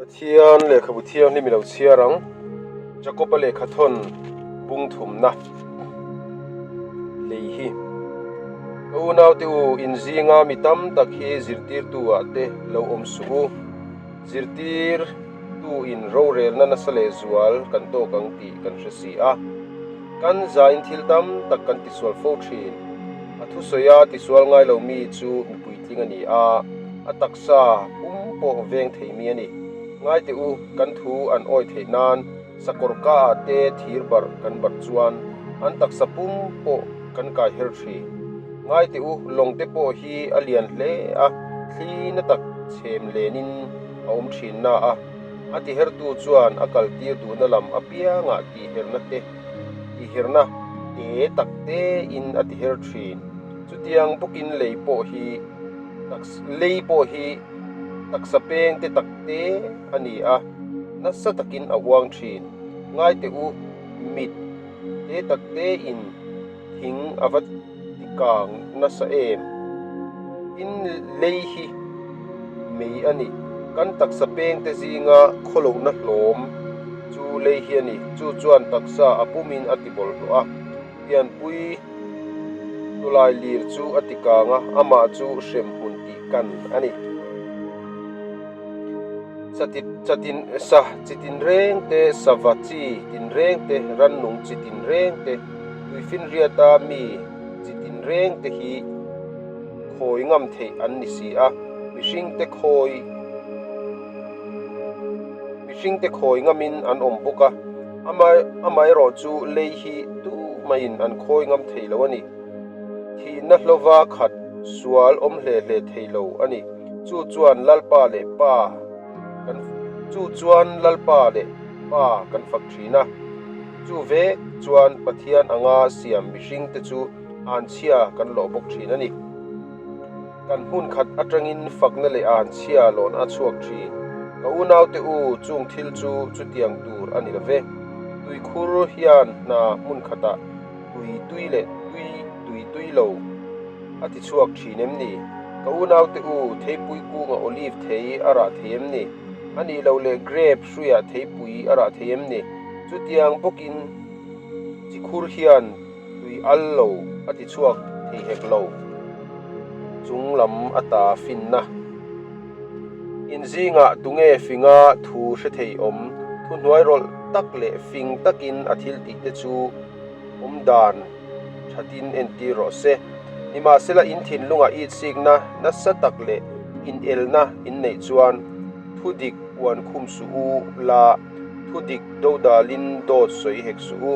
Pathian lehkhabu thianghlim i lo chhiar ang. Jakob-a lehkha thawn bung thumna lei hi. Ka unaute u, in zinga mi tam tak hi zirtirtu ah te lo awm suh u. Zirtirtu in rorelna nasa leh zual kan tawk ang tih kan hre si a. Kan zain thil tam tak kan tisual fo thin. A thusawi a tisual ngai lo mi chu mipui tling a ni a, a taksa pum pawh veng thei mi a ni. Ngai teh u, kan thu an awi theih nan sakawr ka ah te thir barh kan barh chuan an taksa pum pawh kan kai her thin. Ngai teh u, lawng te pawh hi a lian hle a, thli na tak chhem lenin a awm thin na a, a tihertu chuan a kaltir duhna lam apiangah tihherna te tihherna te tak tein a tiher thin. Chutiang bawkin lei pawh hi lei pawh hi taksa peng te tak te a ni a, nasa takin a uang thin. Ngai teh u, mit te tak tein thing a va ti kang nasa em? Tin, lei hi mei a ni. Kan taksa peng te zinga khawlohna hlawm chu lei hi a ni. Chu chuan taksa a pumin a ti bawlhhlawh a. Pianpui tawlai lir chu a ti kang a, amah chu hrem hmun tih kan a ni. Chatit chatin sa chi tinreng te, sava chi tinreng te, rannung chi tinreng te, tuifinriata mi chi tinreng te hi khawi ngam theih an ni si a, mihringte khawi mihringte khawi ngamin an awm bawk a. Amaherawh chu lei hi tumaiin an khawi ngam thei lo a ni. Thihna hlova khat sual awm hle hle thei lo a ni. Chu chuan Lalpa leh Pa kan chu chuan Lalpa leh Pa kan fak thin a. Chu vek chuan Pathian anga siam mihringte chu anchhia kan lawh bawk thin a ni. Kan hmun khat atangin fakna leh anchhia lawn a chhuak thin. Ka unaute u, chung thil chu chutiang tur a ni lo ve. Tuikhur hian hna hmun khatah tui tui leh tui tui tui lo a ti chhuak thin em ni? Ka unaute u, theipui kunga olive thei a rah thei em ni? A nih loh leh grape hruiah theipui a rah thei em ni? Chutiang bawkin chikhur hian Tui al lo a ti chhuak thei hek lo. Chung lam a ta finna. In zingah tunge finga thu hre thei awm? Thu hnuai rawlh tak leh fing takin a thil tih te chu awm dan thatin entir rawh se. Nimahsela in thinlungah itsikna nasa tak leh inelna in neih chuan thu dik uan khum suh u la, thu dik dodalin dawt sawi hek suh u.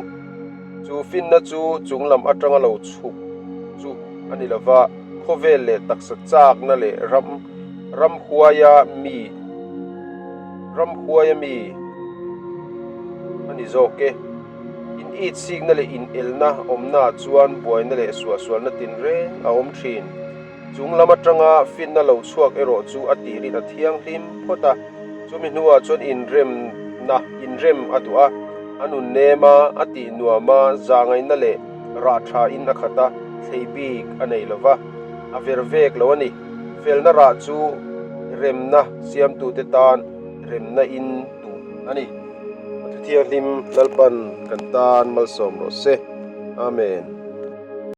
Chu finna chu chung lam atanga lo chhuk chu a ni lova, khawvel leh taksa chakna leh ram ramhuaia mi ramhuaia mi a ni zawk e. In itsikna leh inelna awmnaah chuan buaina leh suahsualna tinreng a awm thin. Chung lam atanga finna lo chhuak erawh chu a tirin a thianghlim phawt a, chumi hnuah chuan inremna inrem a duh a, a nun nem a, a tih nuam a, zahngaihna leh rah thain a khat a, thlei bik a nei lo va, a ver vek lo a ni. Felna rah chu remna siamtute tan remna in tuh a ni. A thuthianghlim Lalpan kan tan malsawm rawh se. Amen.